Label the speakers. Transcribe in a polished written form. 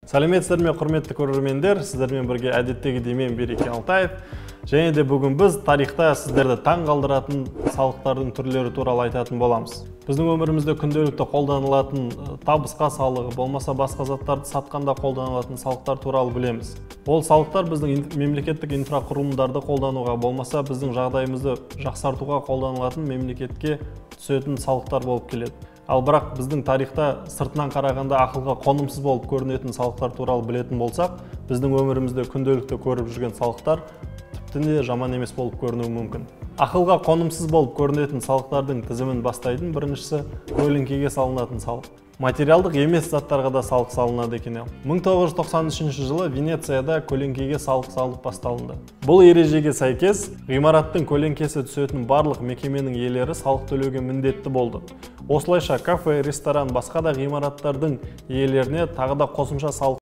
Speaker 1: Сәлеметсіздер ме, құрметті көрермендер, сіздермен бірге әдеттегідей мен, Береке Алтаев. Және де бүгін біз тарихта сіздерді таң қалдыратын салықтардың түрлері туралы айтатын боламыз. Біздің өмірімізде күнделікті қолданылатын табысқа салығы, болмаса басқа заттарды сатқанда қолданылатын салықтар туралы білеміз. Ол салықтар біздің мемлекеттік инфрақұрылымдарды қолдануға, болмаса біздің жағдайымызды жақсартуға қолданылатын мемлекетке түсетін салықтар болып келеді. Ал бірақ біздің тарихта сыртынан қарағанда ақылға қонымсыз болып көрінетін салықтар туралы білетін болсақ, біздің өмірімізде күнделікті көріп жүрген салықтар тіптен де жаман емес болып көрінуі мүмкін. Ақылға қонымсыз болып көрінетін салықтардың тізімін бастайтын біріншісі көлеңкеге салынатын салық. Материалдық емес заттарға да салық салынады екен. 1993 жылы Венецияда көлеңкеге салық салып басталынды. Бұл ережеге сәйкес, ғимараттың көлеңкесі түсетін барлық мекеменің иелері салық төлеуге міндетті болды. Осылайша кафе, ресторан, басқа да ғимараттардың иелеріне тағы да қосымша салық